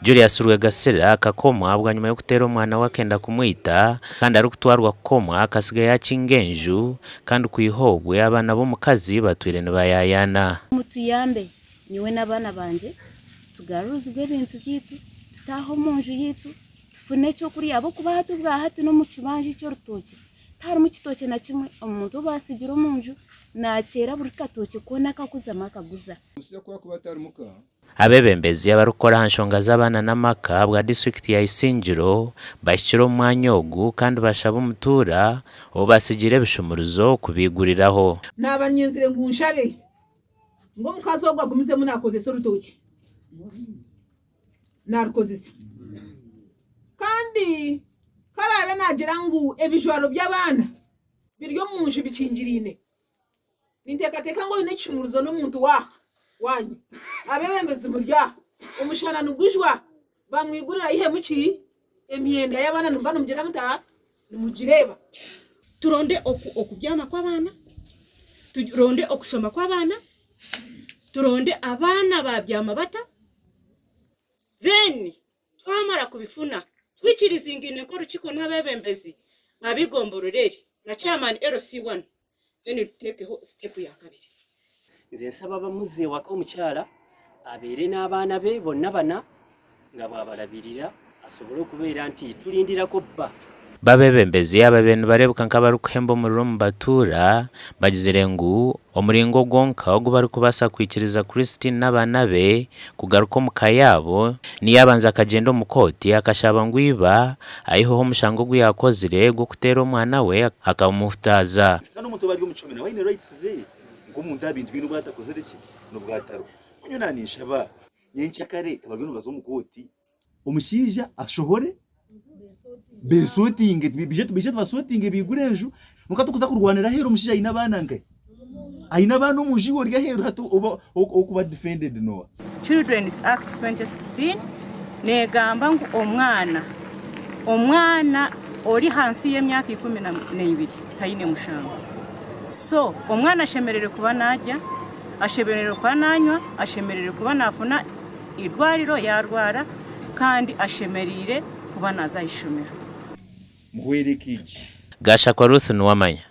Julius Rwegasira akakomwa bwanyima y'okuteera omwana we akenda kumwita kandi arikutwarwa kukomwa akasiga yakinga enju kandi kwiha obwe abaana b'omukazi batwire nibayayaana. Mutuyambe nyowe n'abaana bangye tugaruruzibwe ebintu byaitu, tutaahe omu nju yaitu, tufune ekyokurya ahabw'okuba hati obwa hati n'omu kibanja eky'orutookye tiharimu kitookye na kimwe, omuntu ou baatsigire omu nju naakyera buri katookye koona akakuzamu akaguza. Abeebembezi abarikukora aha nshonga z'abaana n'amaka bwa disiturikiti ya Isingiro bahikire omu mwanya ogu kandi bashaba omutuura ou batsigiire ebishumuruzo kubiiguriraho. Naaba nyenzire ngu nshabe ngu omukazi ogu agumizemu naakozesa orutookye, naarukozesa. Kandi ku araabe naagira ngu ebijwaro by'abaana biri omu nju bikingiriine, Ninteekateeka ngu oine ekishumuruzo n'omuntu waaha waanyu. Abeebembezi muri aha. Omushana nigujwa, bamwigurire aihemu ki? Emyenda y'abaana nimuba nimugira muta? Nimugireeba. Turonde okubyama kw'abaana, turonde okushoma kw'abaana, turonde abaana baabyama bata, then twamara kubifuna twikirizingaine nk'orukiiko n'abeebembezi ab'eigomborora eri na chairman LC1. Then tuteekeho sitepu ya kabiri. Nze nsaba bamuze ewaka omukyala abeere n'abaana be bonna bana nga bwabalabirira asobole okubeera nti tulindirako bba. B'abeebembezi ababaire nibareebeka nk'abarikuhemba omuriro omu batuura bagizire ngu omuringo gwonka ogu barikubaasa kwikiriza Christine n'abaana be kugaruka omu ka yaabo ni yaabanza akagyenda omu kooti akashaba ngu iba Aiheho omushango ogu yaakozire gw'okuteera omwana we akamuhutaaza. Kandi omuntu obu ari omu kihome nawe aine rights ze nk'omuntu aha bintu byona obu atakozire ki n'obu atariho. Nyowe naaba ninshaba nyenkyakare bariyo nibaza omu kooti omushaija ashohore besotinge baije tubasotinge baigure enju kwonka tikuza kurwanira aheeru omushaija aine abaana nkahe? Aine abaana omu nju iwe ori aheeru hati oba ow'okuba defended nooha? Children's Act 2016 negamba ngu omwana omwana ori ahansi y'emyaka 12 taine mushango. So omwana ashemereire kuba narya, ashemereire kuba nanywa, ashemereire kuba nafuna eirwariro yarwara kandi ashemereire kuba naza aha ishomero. Muhwere eka egi. Gashakwa Ruth Nuwamanya.